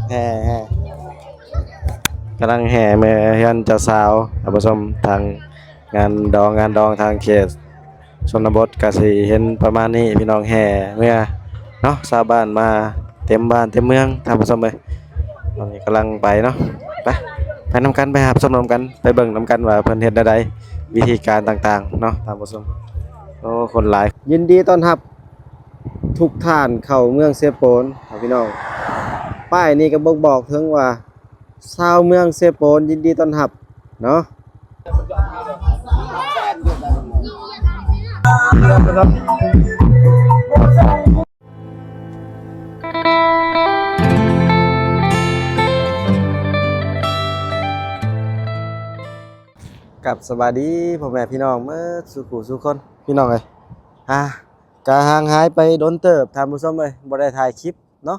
ແຫ່ ແຫ່ ກຳລັງແຫ່ເມືອເຮືອນເຈົ້າສາວ ທ່ານຜູ້ຊົມ. ທາງງານດອງ ງານດອງທາງເຂດຊົນນະບົດກະຊິເຫັນປະມານນີ້ພີ່ນ້ອງ ແຫ່ເມືອເນາະ. ຊາວບ້ານມາເຕັມບ້ານເຕັມເມືອງ ທ່ານຜູ້ຊົມເອີຍ. ຕອນນີ້ກຳລັງໄປເນາະ ໄປ ໄປນຳກັນ ໄປຮັບຊົມນຳກັນ ໄປເບິ່ງນຳກັນວ່າເພິ່ນເຮັດແນວໃດ ວິທີການຕ່າງໆເນາະ ທ່ານຜູ້ຊົມ. ໂອ້ ຄົນຫຼາຍ ຍິນດີຕ້ອນຮັບ ທຸກທ່ານເຂົ້າເມືອງເຊໂປນ ພີ່ນ້ອງ. ປ້າຍນີ້ກໍບົ່ງບອກເຖິງວ່າ ຊາວເມືອງເຊໂປນຍິນດີຕ້ອນຮັບເນາະ. ກັບສະບາຍດີພໍ່ແມ່ພີ່ນ້ອງເໝິດສູ່ຜູ້ສູ່ຄົນ ພີ່ນ້ອງເອີຍ. ອ່າ ກະຫ່າງຫາຍໄປດົນເຕີບ ທ່ານຜູ້ຊົມເອີຍ ບໍ່ໄດ້ຖ່າຍຄລິບເນາະ.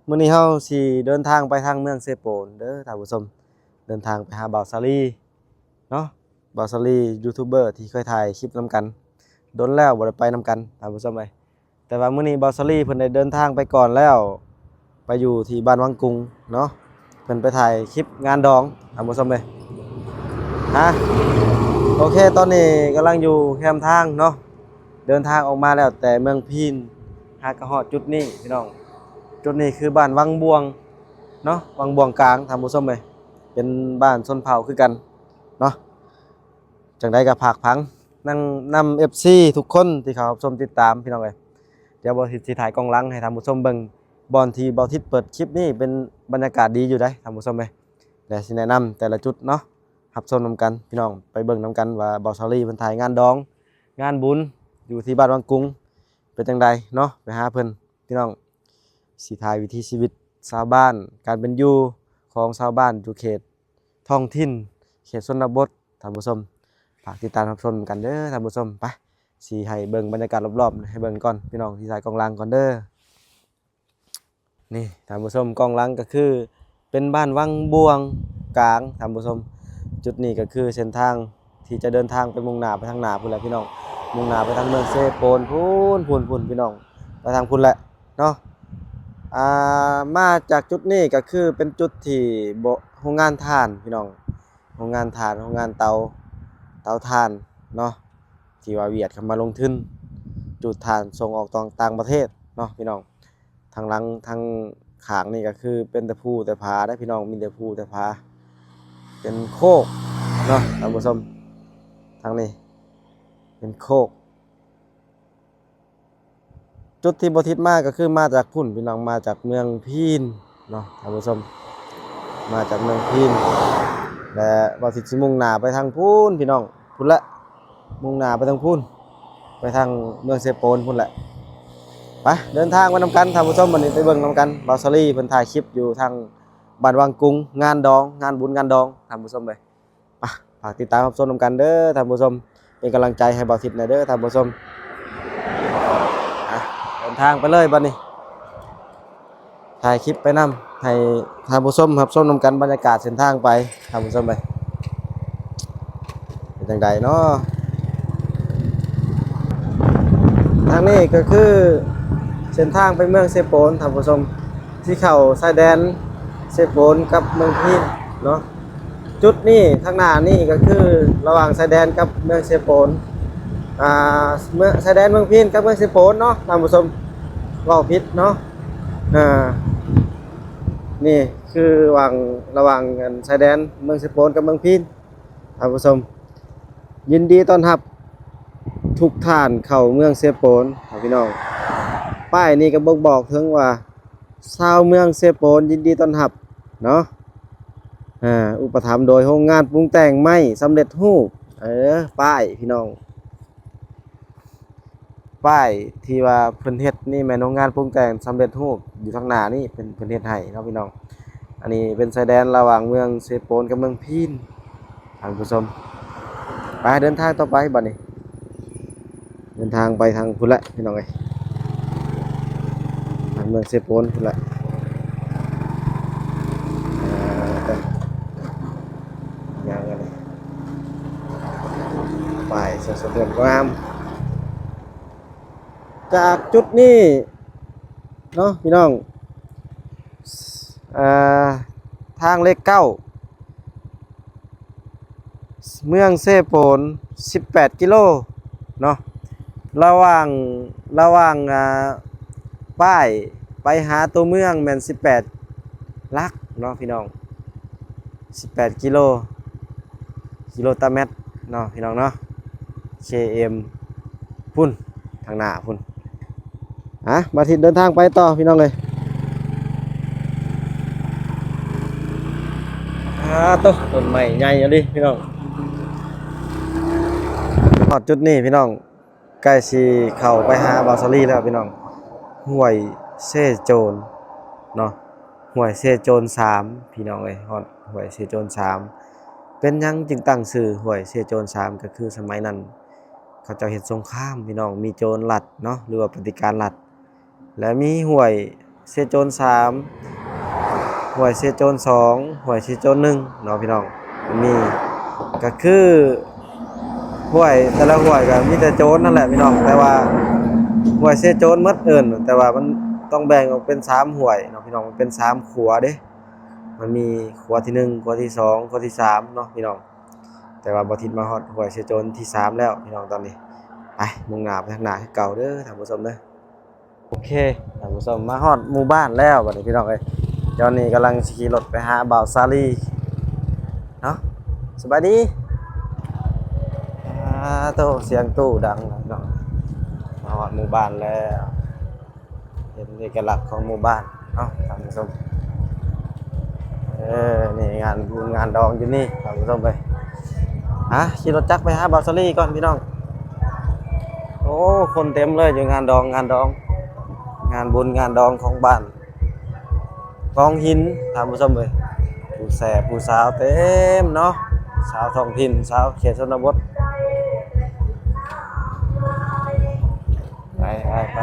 ມື້ນີ້ເຮົາຊິເດີນທາງໄປທາງເມືອງເຊໂປນເດີທ່ານຜູ້ຊົມ, ເດີນທາງໄປຫາບ່າວສາລີເນາະ, ບ່າວສາລີ ຢູທູບເບີທີ່ເຄີຍຖ່າຍຄລິບນຳກັນ ດົນແລ້ວບໍ່ໄດ້ໄປນຳກັນ ທ່ານຜູ້ຊົມເອີຍ. ແຕ່ວ່າມື້ນີ້ບ່າວສາລີເພິ່ນໄດ້ເດີນທາງໄປກ່ອນແລ້ວ ໄປຢູ່ທີ່ບ້ານວັງກຸງເນາະ, ເພິ່ນໄປຖ່າຍຄລິບງານດອງ ທ່ານຜູ້ຊົມເອີຍ. ຮະ ໂອເຄ ຕອນນີ້ກຳລັງຢູ່ແຄມທາງເນາະ, ເດີນທາງອອກມາແລ້ວແຕ່ເມືອງພີນ ຫາກະຮອດຈຸດນີ້ພີ່ນ້ອງ. ຈຸດນີ້ຄືບ້ານວັງບວງເນາະ, ວັງບວງກາງ ທ່ານຜູ້ຊົມເອີຍ, ເປັນບ້ານຊົນເຜົ່າຄືກັນເນາະ. ຈັ່ງໃດກໍຝາກຝັງນຳ ນຳເອັຟຊີທຸກຄົນທີ່ເຂົ້າຮັບຊົມຕິດຕາມ ພີ່ນ້ອງເອີຍ. ດຽວບ່າວທິດຊິຖ່າຍກ້ອງຫຼັງໃຫ້ທ່ານຜູ້ຊົມເບິ່ງ, ບ່ອນທີ່ບ່າວທິດເປີດຄລິບນີ້ເປັນບັນຍາກາດດີຢູ່ໃດ໋ ທ່ານຜູ້ຊົມເອີຍ. ແລະ ຊິແນະນຳແຕ່ລະຈຸດເນາະ, ຮັບຊົມນຳກັນພີ່ນ້ອງ, ໄປເບິ່ງນຳກັນວ່າບ່າວສາລີເພິ່ນຖ່າຍງານດອງ ງານບຸນຢູ່ທີ່ບ້ານວັງກຸງເປັນຈັ່ງໃດເນາະ, ໄປຫາເພິ່ນພີ່ນ້ອງ. ຊິຖ່າຍວິຖີຊີວິດຊາວບ້ານ, ການເປັນຢູ່ຂອງຊາວບ້ານຢູ່ເຂດທ້ອງຖິ່ນ ເຂດຊົນນະບົດ ທ່ານຜູ້ຊົມ. ຝາກຕິດຕາມຮັບຊົມກັນເດີທ່ານຜູ້ຊົມ. ໄປ ຊິໃຫ້ເບິ່ງບັນຍາກາດລອບໆໃຫ້ເບິ່ງກ່ອນ ພີ່ນ້ອງ, ຊິຖ່າຍກ້ອງຫຼັງກ່ອນເດີ. ນີ້ທ່ານຜູ້ຊົມ, ກ້ອງຫຼັງກໍຄືເປັນບ້ານວັງບວງກາງ ທ່ານຜູ້ຊົມ. ຈຸດນີ້ກໍຄືເສັ້ນທາງທີ່ຈະເດີນທາງໄປມຸ່ງໜ້າໄປທາງໜ້າພຸ້ນແຫຼະພີ່ນ້ອງ, ມຸ່ງໜ້າໄປທາງເມືອງເຊໂປນພຸ້ນ ພຸ້ນ ພຸ້ນ ພີ່ນ້ອງ, ໄປທາງພຸ້ນແຫຼະເນາະ. ອ່າ ມາຈາກຈຸດນີ້ກໍຄືເປັນຈຸດທີ່ ໂຮງງານຖ່ານພີ່ນ້ອງ, ໂຮງງານຖ່ານ ໂຮງງານເຕົາ ເຕົາຖ່ານເນາະ, ທີ່ວ່າຫວຽດເຂົ້າມາລົງທຶນຈູດຖ່ານສົ່ງອອກຕ່າງປະເທດເນາະພີ່ນ້ອງ. ທາງຫຼັງ ທາງຂ້າງນີ້ກໍຄືເປັນແຕ່ພູແຕ່ຜາເດ້ພີ່ນ້ອງ, ມີແຕ່ພູແຕ່ຜາ, ເປັນໂຄກເນາະທ່ານຜູ້ຊົມ. ທາງນີ້ເປັນໂຄກ. ຈຸດທີ່ບ່າວທິດມາກໍຄືມາຈາກພຸ້ນພີ່ນ້ອງ, ມາຈາກເມືອງພີນເນາະທ່ານຜູ້ຊົມ, ມາຈາກເມືອງພີນ ແລະ ບ່າວທິດຊິມຸ່ງໜ້າໄປທາງພຸ້ນພີ່ນ້ອງ, ພຸ້ນແຫຼະ, ມຸ່ງໜ້າໄປທາງພຸ້ນ, ໄປທາງເມືອງເຊໂປນພຸ້ນແຫຼະ. ໄປ ເດີນທາງໄປນຳກັນທ່ານຜູ້ຊົມ, ບັດນີ້ໄປເບິ່ງນຳກັນ ບ່າວສາລີເພິ່ນຖ່າຍຄລິບຢູ່ທາງບ້ານວັງກຸງ, ງານດອງ ງານບຸນງານດອງ ທ່ານຜູ້ຊົມເອີຍ. ອ່ະ ຝາກຕິດຕາມຮັບຊົມນຳກັນເດີທ່ານຜູ້ຊົມ, ເປັນກຳລັງໃຈໃຫ້ບ່າວທິດແດ່ເດີທ່ານຜູ້ຊົມ. ອ່ະ ເດີນທາງໄປເລີຍບັດນີ້, ຖ່າຍຄລິບໄປນຳ ໃຫ້ທ່ານຜູ້ຊົມຮັບຊົມນຳກັນບັນຍາກາດເສັ້ນທາງໄປ ທ່ານຜູ້ຊົມເອີຍ. ເປັນຈັ່ງໃດເນາະ? ທາງນີ້ກໍຄືເສັ້ນທາງໄປເມືອງເຊໂປນ ທ່ານຜູ້ຊົມ, ທີ່ເຂົ້າຊາຍແດນເຊໂປນກັບເມືອງພີນເນາະ. ຈຸດນີ້ ທາງໜ້ານີ້ກໍຄືລະຫວ່າງຊາຍແດນກັບເມືອງເຊໂປນ, ອ່າ ເມືອງ ຊາຍແດນເມືອງພີນກັບເມືອງເຊໂປນເນາະທ່ານຜູ້ຊົມ, ເວົ້າຜິດເນາະ. ອ່າ ນີ້ຄືຫວ່າງ ລະຫວ່າງ ອັນ ຊາຍແດນເມືອງເຊໂປນກັບເມືອງພີນ ທ່ານຜູ້ຊົມ. ຍິນດີຕ້ອນຮັບທຸກທ່ານເຂົ້າເມືອງເຊໂປນ ພີ່ນ້ອງ. ປ້າຍນີ້ກໍບົ່ງບອກເຖິງວ່າ ຊາວເມືອງເຊໂປນຍິນດີຕ້ອນຮັບເນາະ, ອາ ອຸປະຖຳໂດຍໂຮງງານປຸງແຕ່ງໄມ້ສຳເລັດຮູບ. ເອີ ປ້າຍພີ່ນ້ອງ, ປ້າຍທີ່ວ່າເພິ່ນເຮັດນີ້ແມ່ນໂຮງງານປຸງແຕ່ງສຳເລັດຮູບ ຢູ່ທາງໜ້ານີ້ເພິ່ນ ເພິ່ນເຮັດໃຫ້ເນາະພີ່ນ້ອງ. ອັນນີ້ເປັນຊາຍແດນລະຫວ່າງເມືອງເຊໂປນກັບເມືອງພີນ ທ່ານຜູ້ຊົມ. ໄປ ເດີນທາງຕໍ່ໄປບັດນີ້, ເດີນທາງໄປທາງພຸ້ນແຫຼະພີ່ນ້ອງເອີຍ, ທາງເມືອງເຊໂປນພຸ້ນແຫຼະ. ອ່າ ຍ່າງອັນນີ້ ປ້າຍສວຍສະເຫືອນງາມ. ຈາກຈຸດນີ້ເນາະພີ່ນ້ອງ, ເອີ ທາງເລກເກົ້າ ເມືອງເຊໂປນ ສິບແປດກິໂລເນາະ, ລະຫວ່າງ ລະຫວ່າງ ອ່າ ປ້າຍໄປຫາຕົວເມືອງແມ່ນສິບແປດຫຼັກເນາະພີ່ນ້ອງ, ສິບແປດກິໂລ ກິໂລຕາແມັດເນາະພີ່ນ້ອງເນາະ, ເຄເອັມ ພຸ້ນ ທາງໜ້າພຸ້ນ. ອ່ະ ບາດນີ້ເດີນທາງໄປຕໍ່ພີ່ນ້ອງເອີຍ. ອ່າ ໂຕ ຕົ້ນໄມ້ໃຫຍ່ອີ່ຫຼີພີ່ນ້ອງ. ຮອດຈຸດນີ້ພີ່ນ້ອງ ໃກ້ຊິເຂົ້າໄປຫາບ່າວສາລີແລ້ວພີ່ນ້ອງ. ຫ້ວຍເຊໂຈນເນາະ, ຫ້ວຍເຊໂຈນສາມພີ່ນ້ອງເອີຍ, ຮອດຫ້ວຍເຊໂຈນສາມ. ເປັນຫຍັງຈຶ່ງຕັ້ງຊື່ຫ້ວຍເຊໂຈນສາມ? ກໍຄືສະໄໝນັ້ນ ເຂົາເຈົ້າເຮັດສົງຄາມພີ່ນ້ອງ, ມີໂຈນລັດເນາະ ຫຼືວ່າປະຕິການລັດ ແລະ ມີຫ້ວຍເຊໂຈນສາມ, ຫ້ວຍເຊໂຈນສອງ, ຫ້ວຍເຊໂຈນໜຶ່ງເນາະພີ່ນ້ອງ. ມີ ກໍຄືຫ້ວຍ ແຕ່ລະຫ້ວຍກໍມີແຕ່ໂຈນນັ້ນແຫຼະພີ່ນ້ອງ, ແຕ່ວ່າຫ້ວຍເຊໂຈນໝົດເອີ້ນ, ແຕ່ວ່າມັນຕ້ອງແບ່ງອອກເປັນສາມຫ້ວຍເນາະພີ່ນ້ອງ, ມັນເປັນສາມຂົວເດ້. ມັນມີຂົວທີໜຶ່ງ, ຂົວທີສອງ, ຂົວທີສາມເນາະພີ່ນ້ອງ, ແຕ່ວ່າບ່າວທິດມາຮອດຫ້ວຍເຊໂຈນທີສາມແລ້ວພີ່ນ້ອງ. ຕອນນີ້ໄປ ມຸ່ງໜ້າໄປທາງໜ້າຄືເກົ່າເດີທ່ານຜູ້ຊົມເດີ. ໂອເຄ ທ່ານຜູ້ຊົມ ມາຮອດໝູ່ບ້ານແລ້ວບັດນີ້ພີ່ນ້ອງເອີຍ. ຕອນນີ້ກຳລັງຊິຂີ່ລົດໄປຫາບ່າວສາລີເນາະ. ສະບາຍດີ. ອ່າ ໂຕ ສຽງຕູ້ດັງເນາະ. ມາຮອດໝູ່ບ້ານແລ້ວ. ເຫັນເອກະລັກຂອງໝູ່ບ້ານເນາະທ່ານຜູ້ຊົມ. ເອີ ນີ້ງານບຸນງານດອງຢູ່ນີ້ທ່ານຜູ້ຊົມເອີຍ. ອ່ະ ຂີ່ລົດຈັກໄປຫາບ່າວສາລີກ່ອນພີ່ນ້ອງ. ໂອ້ ຄົນເຕັມເລີຍ ຢູ່ງານດອງ ງານດອງ ງານບຸນງານດອງຂອງບ້ານກອງຫີນທ່ານຜູ້ຊົມເອີຍ. ຜູ້ແຊບຜູ້ສາວເຕັມເນາະ, ສາວທ້ອງຖິ່ນ ສາວເຂດຊົນນະບົດ. ໄປ ໄປ ໄປ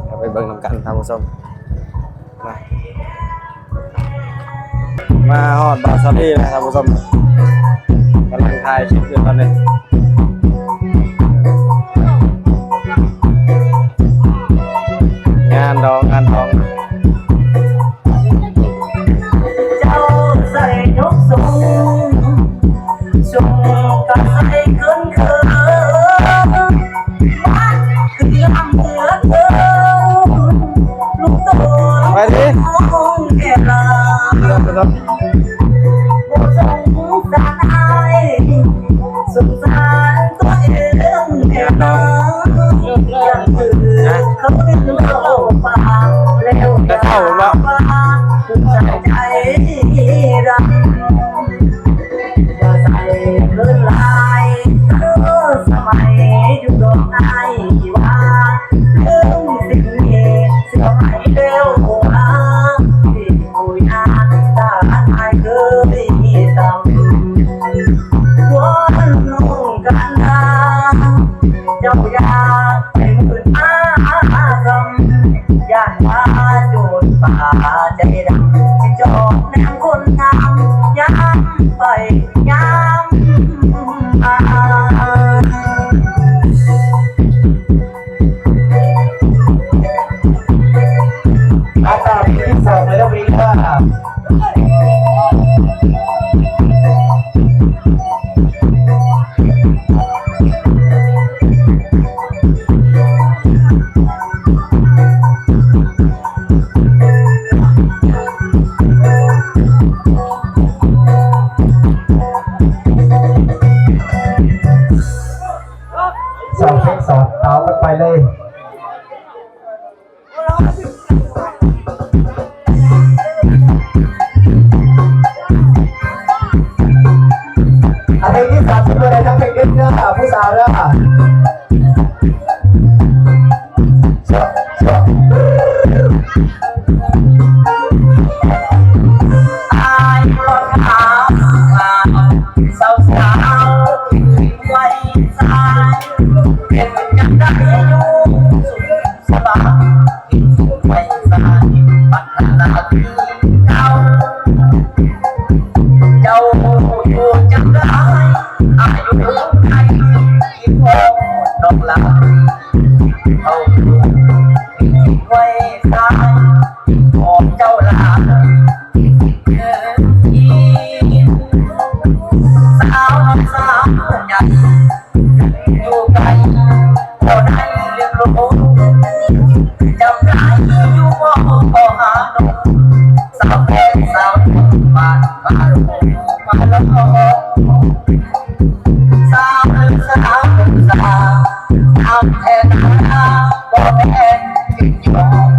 ເຮົາໄປເບິ່ງນຳກັນທ່ານຜູ້ຊົມ. ມາ ມາຮອດບ່າວສາລີແລ້ວທ່ານຜູ້ຊົມ, ກຳລັງຖ່າຍຄລິບຢູ່ຕອນນີ້. ງານດອງ ງານດອງ. ເຈົ້າໃສ່ຍົກສູງ ສູງກະໃສ່ເຂີນເຂີນ ມັນຄືລຳເຫຼືອເກີນ ລູກໂຕ ໄປດີ ນ້ອງແກ່ລາ ບໍ່ສົງສານອ້າຍ ສົງສານຕົວເອງແດ່ນາ ຢ່າງຄືເຂົາດຶງເຂົ້າປ່າ ແລ້ວຢ່າວ່າຜູ້ຊາຍໃຈດຳ ຢ່າໃສ່ເຂີນຫຼາຍ ເອີ ສະໄໝຢູ່ດອກອ້າຍວ່າ ເລື່ອງສິ່ງນີ້ ເຊື່ອໄໝແລ້ວວ່າ ທີ່ຜູ້ຍາມຕາອ້າຍເຄີຍຕຳ ວອນນ້ອງກັນດາ ເຈົ້າຢ່າໄປມືດມາຄຳ ຢ້ານວ່າໂຈນປ່າໃຈດຳ ຊິຈອບແນມຄົນງາມ ຍາມໄປຍາມມາ. ອາກາດດີ ສອງ ເດີ ວິນເຕີ. ສອງເຊັດ ສອງ ເອົາກັນໄປເລີຍ. ອາ ເພງທີສາມສິບ ເລີຍນະ ເພງເດັດເດີ ຜູ້ສາວເດີ. ອ້າຍກໍຖາມວ່າ ສາວໆ ໄວສາຍ ເປັນຈັ່ງໃດຢູ່ສຸກສະບາຍ ໄວສາຍ ບັດໜ້າທີ່ເຈົ້າ ເຈົ້າຢູ່ຈັ່ງໃດ ອາຍຸໄຂ ທີ່ພໍ່ນ້ອງຫຼາຍ ເຮົາຢູ່ໄວສາຍ. ຂອງເຈົ້າຫຼາຍ ເດີ ສາວນ້ອຍສາວໃຫຍ່ ຢູ່ໄກບໍ່ໄດ້ລືມລົງ ຈຳໄດ້ຢູ່ບໍ່ ບໍ່ຫານອກ ສາວແກ່ສາວໜຸ່ມບ້ານ ພາລູກມາລອງ ສາວເອີຍສາວໜຸ່ມສາວ ງາມແທ້ນາ ບໍ່ແມ່ນເປັນຍອງ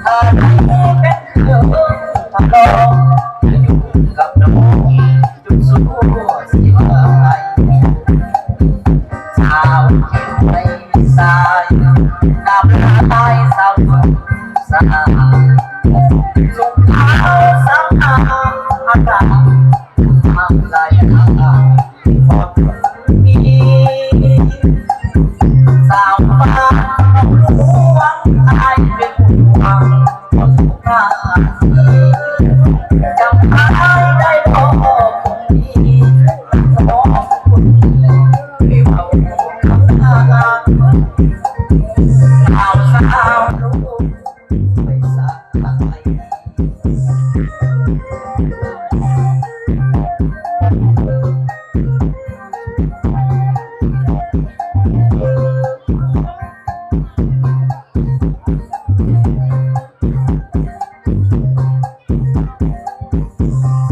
ຖ້າໄດ້ເປັນເຄື່ອງທະລອງ ຈະຢູ່ກັບນ້ອງ ຈົນຊົ່ວຊິວາຍ ສາວເຂດໄພສາຍ ງາມຫຼາຍສາວໜຸ່ມສາວ ສຸກຂາວສາວງາມອາລາມ ງາມຫຼາຍອາລາມ ຂອບຄຸນມີ ສາວບ້ານໜອງຫຼວງ ອ້າຍເປັນຫ່ວງ ຂໍສຸຂະ ຈຳອ້າຍໄດ້ບໍ່ຄົນດີ ຂໍຄົນດີ ໄປເວົ້າຄຳ ສາວສາວລູກ ໄປສະບາຍດີ.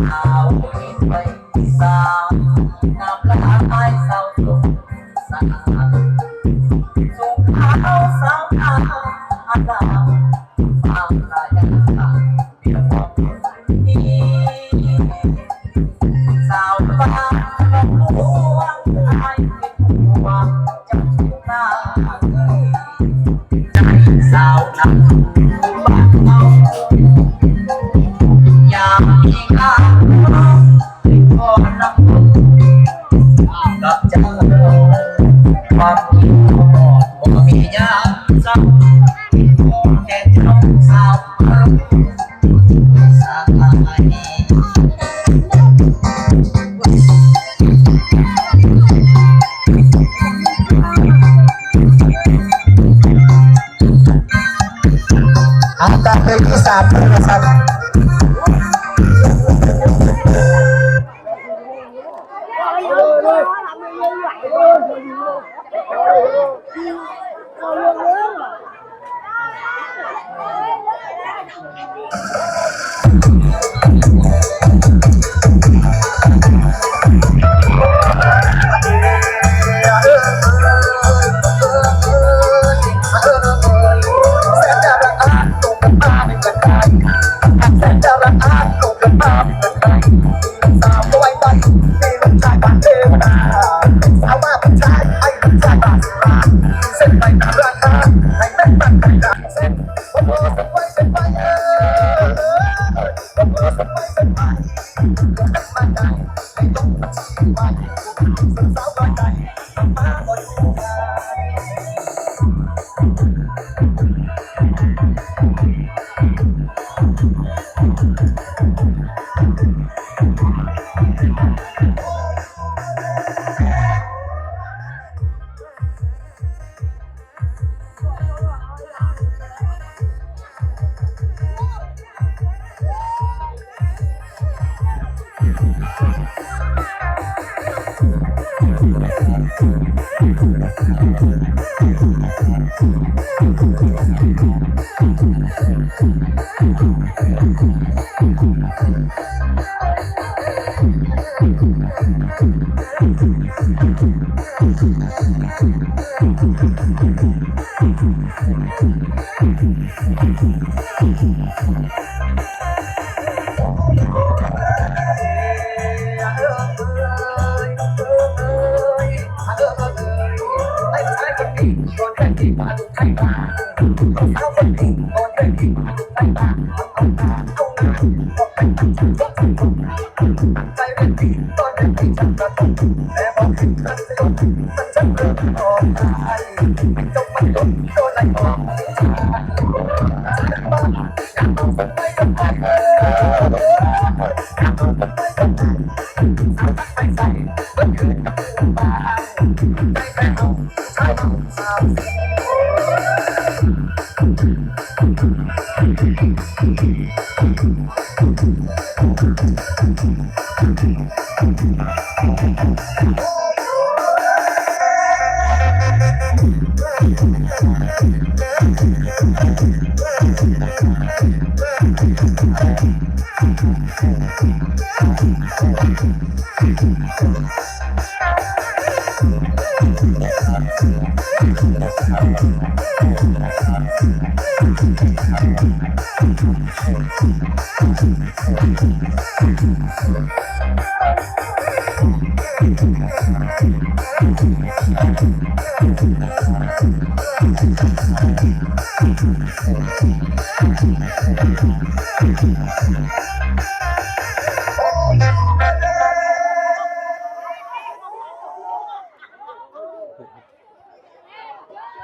ສາວເຂດໄພສາຍ ງາມຫຼາຍສາວສົມສາຍ ສຸກຂາວສາວງາມອາລາມ ງາມຫຼາຍອາລາມ ມີຄວາມຄົນດີ ສາວບ້ານໜອງຫຼວງ ອ້າຍເປັນຫ່ວງ ເຈົ້າສາວນຳບ້ານເຮົາ ຢາກມີງານໃຫ້ພໍ່ນຳ ກັບເຈົ້າ ຄວາມຄິດຮອດບໍ່ມີຍາມເຊົາ ຂໍແຕ່ເຈົ້າສາວ ສະບາຍດີ. ເອົາ ຕໍ່ເພງທີສາມເລີຍວ່າຊັ້ນ.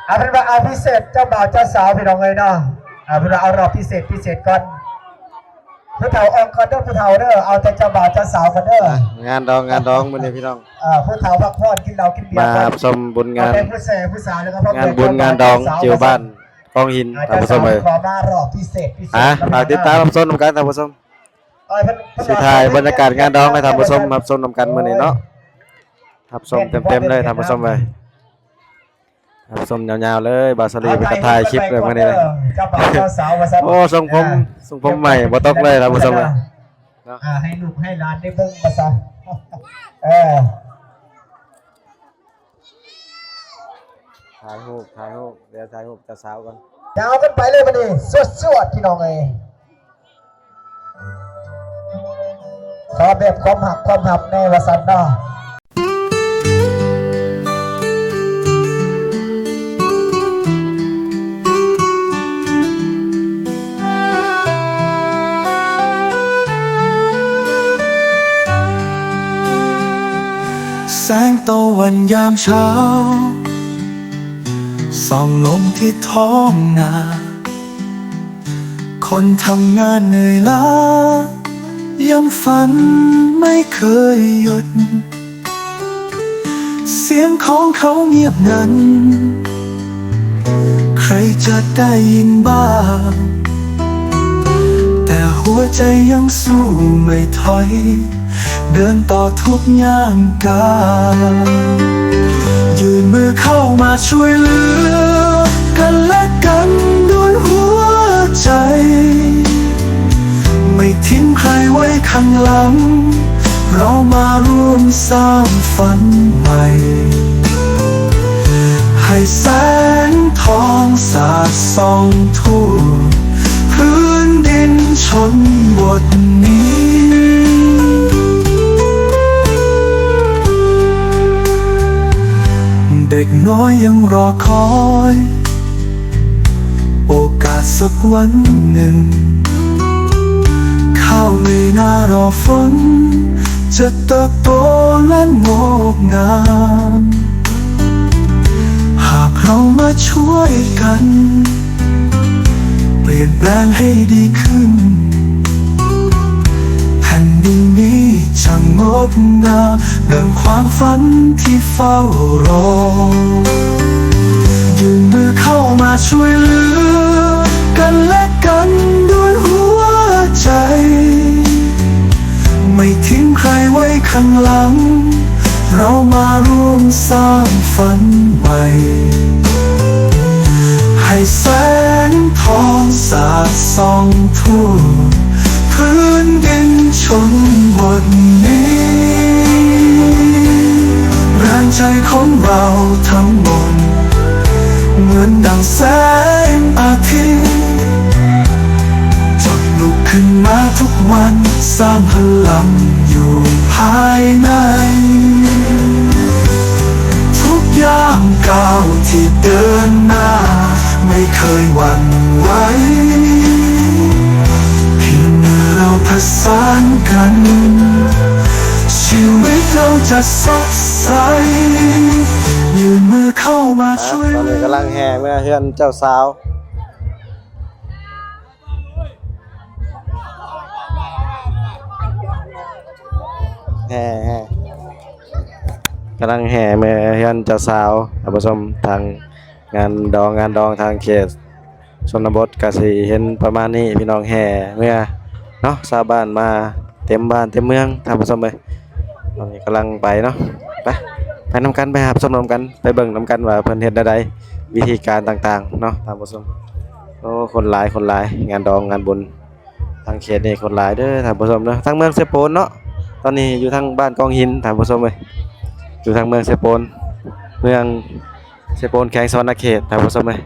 ເອົາເປັນວ່າເອົາພິເສດເຈົ້າບ່າວເຈົ້າສາວພີ່ນ້ອງເອີຍເນາະ. ເອົາເປັນວ່າເອົາຮອບພິເສດພິເສດກ່ອນ. ຜູ້ເຖົ້າອອກກ່ອນເດີ ຜູ້ເຖົ້າເດີ ເອົາແຕ່ເຈົ້າບ່າວເຈົ້າສາວກ່ອນເດີ. ອ່ະ ງານດອງ ງານດອງມື້ນີ້ພີ່ນ້ອງ. ເອີ ຜູ້ເຖົ້າພັກຜ່ອນ ກິນເຫຼົ້າກິນເບຍ ມາຮັບຊົມບຸນງານ ເອົາແຕ່ຜູ້ແສຜູ້ສາວ ແລ້ວກໍ ງານບຸນງານດອງ ເຈົ້າບ່າວເຈົ້າສາວ ຢູ່ບ້ານກອງຫີນ ອ່າ ທ່ານຜູ້ຊົມເອີຍ. ຂໍມາຮອບພິເສດພິເສດ ອ່ະ ຝາກຕິດຕາມຮັບຊົມນຳກັນທ່ານຜູ້ຊົມ. ເອີ ເພິ່ນ ຊິຖ່າຍບັນຍາກາດງານດອງໃຫ້ທ່ານຜູ້ຊົມຮັບຊົມນຳກັນມື້ນີ້ເນາະ. ຮັບຊົມເຕັມໆເລີຍທ່ານຜູ້ຊົມເອີຍ. ຮັບຊົມຍາວໆເລີຍ ບ່າວສາລີເພິ່ນກໍຖ່າຍຄລິບເລີຍມື້ນີ້. ເຈົ້າບ່າວເຈົ້າສາວວ່າຊັ້ນ. ໂອ້ ຊົງຜົມ ອ່າ ຊົງຜົມໃໝ່ບໍ່ຕົກເລີຍທ່ານຜູ້ຊົມເອີຍເນາະ. ອ່າ ໃຫ້ລູກໃຫ້ຫຼານໄດ້ເບິ່ງວ່າຊັ້ນ. ເອີ ຖ່າຍຮູບ ຖ່າຍຮູບ ດຽວຖ່າຍຮູບເຈົ້າສາວກ່ອນ. ຍາວກັນໄປເລີຍບັດນີ້ ສວດໆ ພີ່ນ້ອງເອີຍ. ຂໍແບບຄວາມຮັກຄວາມຮັບແດ່ວ່າຊັ້ນເນາະ. ແສງຕາວັນຍາມເຊົ້າ ສ່ອງລົງທີ່ທ້ອງນາ. ຄົນທຳງານເໜື່ອຍລ້າ ຍັງຝັນໄມ່ເຄີຍຢຸດ. ສຽງຂອງເຂົາງຽບງັນ ໃຄຈະໄດ້ຍິນບ້າງ ແຕ່ຫົວໃຈຍັງສູ້ໄມ່ຖອຍ. ເດີນຕໍ່ທຸກຍ່າງກ້າວ ຍື່ນມືເຂົ້າມາຊ່ວຍເຫຼືອກັນແລະກັນດ້ວຍຫົວໃຈ ໄມ່ຖິ້ມໃຄໄວ້ຂ້າງຫຼັງ ເຮົາມາຮ່ວມສ້າງຝັນໃໝ່ ໃຫ້ແສງທອງສາດສ່ອງທົ່ວ ພື້ນດິນຊົນບົດນີ້ ເດັກນ້ອຍຍັງລໍຄອຍໂອກາດສັກວັນໜຶ່ງ ຂ້າວໃນນາລໍຝົນຈະເຕີບໂຕ ແລະ ງອກງາມ ຫາກເຮົາມາຊ່ວຍກັນ ປ່ຽນແປງໃຫ້ດີຂຶ້ນ ແຜ່ນດິນນີ້ຈະງົດງາມ ດັ່ງຄວາມຝັນທີ່ເຝົ້າລໍ ຍື່ນມືເຂົ້າມາຊ່ວຍເຫຼືອກັນແລະກັນດ້ວຍຫົວໃຈ ໄມ່ຖິ້ມໃຄໄວ້ຂ້າງຫຼັງ ເຮົາມາຮ່ວມສ້າງຝັນໃໝ່ ໃຫ້ແສງທອງສາດສ່ອງທົ່ວພື້ນດິນຊົນບົດນີ້ ແຮງໃຈຂອງເຮົາທັງໝົດ ເໝືອນດັ່ງແສງອາທິດ ຈະລຸກຂຶ້ນມາທຸກວັນ ສ້າງພະລັງຢູ່ພາຍໃນ ທຸກຍ່າງກ້າວທີ່ເດີນໜ້າ ໄມ່ເຄີຍຫວັ່ນໄຫວ ພຽງເມື່ອເຮົາປະສານກັນ ຊີວິດເຮົາຈະສົດໃສ ຍື່ນມືເຂົ້າມາຊ່ວຍ ອ່ະ ຕອນນີ້ກຳລັງແຫ່ເມືອເຮືອນເຈົ້າສາວ ແຫ່ ແຫ່ ກຳລັງແຫ່ເມືອເຮືອນເຈົ້າສາວ ທ່ານຜູ້ຊົມ ທາງງານດອງ ງານດອງທາງເຂດ ຊົນນະບົດກໍຊິເຫັນປະມານນີ້ ພີ່ນ້ອງແຫ່ເມືອເນາະ ຊາວບ້ານມາເຕັມບ້ານເຕັມເມືອງ ທ່ານຜູ້ຊົມເອີຍ. ຕອນນີ້ກຳລັງໄປເນາະ ໄປ ໄປນຳກັນ ໄປຮັບຊົມນຳກັນ ໄປເບິ່ງນຳກັນວ່າເພິ່ນເຮັດແນວໃດ ວິທີການຕ່າງໆເນາະ ທ່ານຜູ້ຊົມ. ໂອ້ ຄົນຫຼາຍ ຄົນຫຼາຍ ງານດອງງານບຸນ ທາງເຂດນີ້ຄົນຫຼາຍເດີທ່ານຜູ້ຊົມເດີ ທາງເມືອງເຊໂປນເນາະ. ຕອນນີ້ຢູ່ທາງບ້ານກອງຫີນ ທ່ານຜູ້ຊົມເອີຍ ຢູ່ທາງເມືອງເຊໂປນ ເມືອງເຊໂປນ ແຂວງສະຫວັນນະເຂດ ທ່ານຜູ້ຊົມເອີຍ.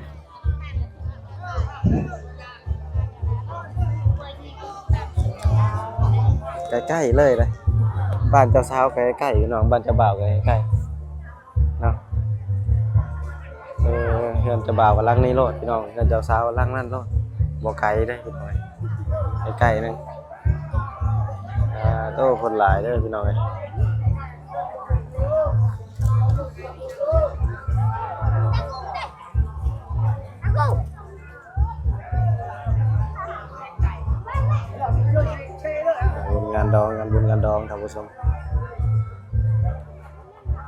ໃກ້ໆເລີຍເດ້ ບ້ານເຈົ້າສາວກໍໃກ້ໆ ພີ່ນ້ອງ ບ້ານເຈົ້າບ່າວກໍໃກ້ໆເນາະ. ເອີ ເຮືອນເຈົ້າບ່າວກໍຫຼັງນີ້ໂລດ ພີ່ນ້ອງ ເຮືອນເຈົ້າສາວຫຼັງນັ້ນໂລດ ບໍ່ໄກເດ້ ພີ່ນ້ອງ ໃກ້ໆໜຶ່ງ. ອ່າ ໂອ້ ຄົນຫຼາຍເດີ ພີ່ນ້ອງເອີຍ. ງານບຸນງານດອງ ງານບຸນງານດອງ ທ່ານຜູ້ຊົມ.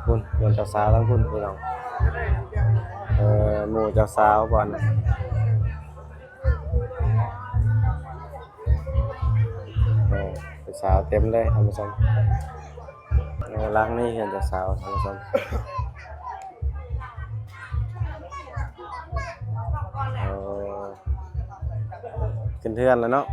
ພຸ້ນ ເຮືອນເຈົ້າສາວທາງພຸ້ນ ພີ່ນ້ອງ. ເອີ ໝູ່ເຈົ້າສາວບ່ອນ ເອີ ເຈົ້າສາວເຕັມເລີຍ ທ່ານຜູ້ຊົມ. ເອີ ຫຼັງນີ້ເຮືອນເຈົ້າສາວ ທ່ານຜູ້ຊົມ. ເອີ ຂຶ້ນເຮືອນແລ້ວເນາະ.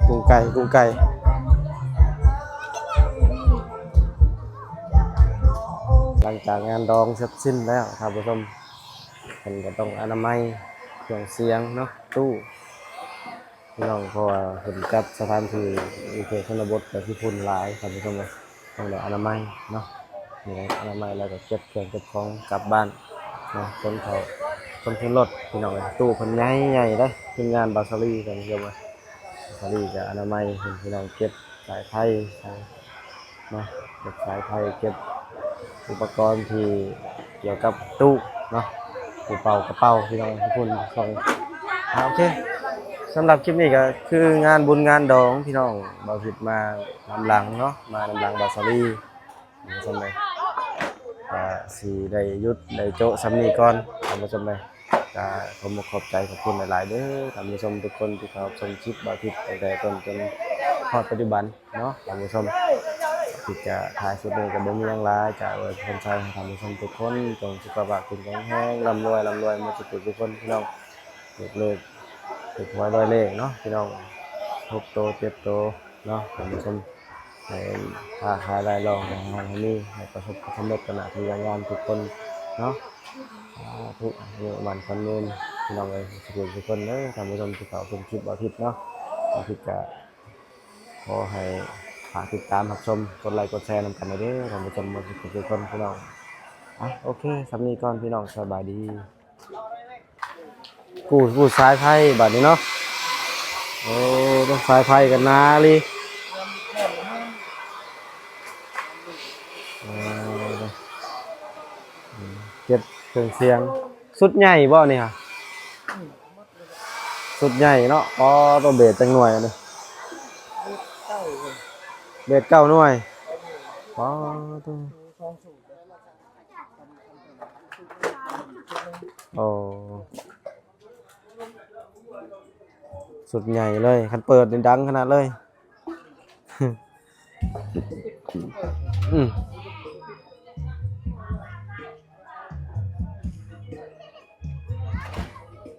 ກຸ້ງໄກ່ ກຸ້ງໄກ່. ຫຼັງຈາກງານດອງເສັດສິ້ນແລ້ວ ທ່ານຜູ້ຊົມ ເພິ່ນກໍຕ້ອງອະນາໄມເຄື່ອງສຽງເນາະ ຕູ້ ພີ່ນ້ອງ ເພາະວ່າເພິ່ນຈັດສະຖານທີ່ຢູ່ເຂດຊົນນະບົດກໍຊິຝຸ່ນຫຼາຍ ທ່ານຜູ້ຊົມເອີຍ. ຕ້ອງໄດ້ອະນາໄມເນາະ ມີອະນາໄມແລ້ວກໍເກັບເຄື່ອງເກັບຂອງກັບບ້ານເນາະ ຂົນເຂົ້າຂົນຂຶ້ນລົດ ພີ່ນ້ອງເອີຍ. ຕູ້ເພິ່ນໃຫຍ່ໆເດ້ ທີມງານບ່າວສາລີ ທ່ານຜູ້ຊົມເອີຍ. ສາລີກໍອະນາໄມ ພີ່ນ້ອງ ເກັບສາຍໄຟເນາະ ເກັບສາຍໄຟ ເກັບອຸປະກອນທີ່ກ່ຽວກັບຕູ້ເນາະ ປູເປົ່າກະເປົາ ພີ່ນ້ອງ ທຸກຄົນ. ອ່າ ໂອເຄ ສຳລັບຄລິບນີ້ກໍຄືງານບຸນງານດອງ ພີ່ນ້ອງ ບ່າວທິດມານຳຫຼັງເນາະ ມານຳຫຼັງບ່າວສາລີ ທ່ານຜູ້ຊົມເອີຍ. ກໍຊິໄດ້ຢຸດໄດ້ໂຈະສ່ຳນີ້ກ່ອນ ທ່ານຜູ້ຊົມເອີຍ. ກໍຂໍຂອບໃຈຂອບຄຸນຫຼາຍໆເດີ ທ່ານຜູ້ຊົມທຸກຄົນທີ່ເຂົ້າຊົມຄລິບບ່າວທິດ ຕັ້ງແຕ່ຕົ້ນຈົນຮອດປັດຈຸບັນເນາະ ທ່ານຜູ້ຊົມ. ທີ່ຈະທ້າຍສຸດນີ້ກໍບໍ່ມີຫຍັງຫຼາຍ ຈະອວຍພອນໄຊໃຫ້ທ່ານຜູ້ຊົມທຸກຄົນ ຈົ່ງສຸຂະພາບແຂງແຮງ ລ່ຳລວຍ ລ່ຳລວຍໝົດທຸກຜູ້ທຸກຄົນ ພີ່ນ້ອງ. ຖືກເລກ ຖືກຫວຍລວຍເລກເນາະ ພີ່ນ້ອງ ຫົກໂຕ ເຈັດໂຕເນາະ ທ່ານຜູ້ຊົມ. ໃຫ້ຄ້າຂາຍລາຍລ່ອງ ໃຫ້ຮັ່ງໃຫ້ມີ ໃຫ້ປະສົບຄວາມສຳເລັດຕໍ່ໜ້າທີ່ການງານທຸກຄົນເນາະ. ສາທຸ ອາຍຸໝັ້ນຂວັນຍືນ ພີ່ນ້ອງເອີຍ ສຸຂູສຸຄົນເດີ ທ່ານຜູ້ຊົມທີ່ເຂົ້າຊົມຄລິບບ່າວທິດເນາະ. ບ່າວທິດກະຂໍໃຫ້ຝາກຕິດຕາມຮັບຊົມ ກົດໄລກົດແຊນຳກັນເດີ ທ່ານຜູ້ຊົມໝົດທຸກຄົນ ພີ່ນ້ອງ. ອ່ະ ໂອເຄ ສ່ຳນີ້ກ່ອນ ພີ່ນ້ອງ ສະບາຍດີ. ກູ້ ກູ້ສາຍໄຟບາດນີ້ເນາະ. ໂອ້ ສາຍໄຟກໍໜາອີ່ຫຼີ. ເອີ ເກັບເຄື່ອງສຽງ ຊຸດໃຫຍ່ບໍ່ນີ້ຫະ? ຊຸດໃຫຍ່ເນາະ. ອໍ ໂຕເບດຈັກໜ່ວຍອັນນີ້? ເບດເກົ້າໜ່ວຍ. ອໍ ໂຕ ໂອ້ ຊຸດໃຫຍ່ເລີຍ ຄັນເປີດນີ້ດັງຂະໜາດເລີຍ. ອືມ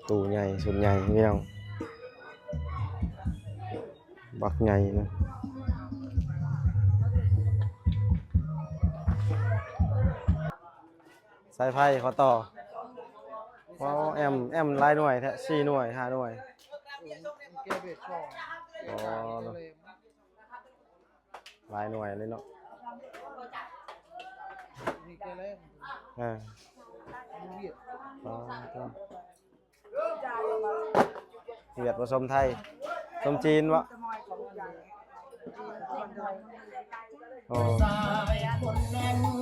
ຕູ້ໃຫຍ່ ຊຸດໃຫຍ່ ພີ່ນ້ອງ. ບັກໃຫຍ່ເນາະ. ສາຍໄຟຂໍຕໍ່. ວ້າວ ແອມ ແອມຫຼາຍໜ່ວຍແທ້ ສີ່ໜ່ວຍ ຫ້າໜ່ວຍ. ອໍ ເນາະ ຫຼາຍໜ່ວຍເລີຍເນາະ. ເອີ ອໍ ເຈົ້າ. ຫວຽດບໍ່ຊົມໄທ ຊົມຈີນບໍ່? ໂອ້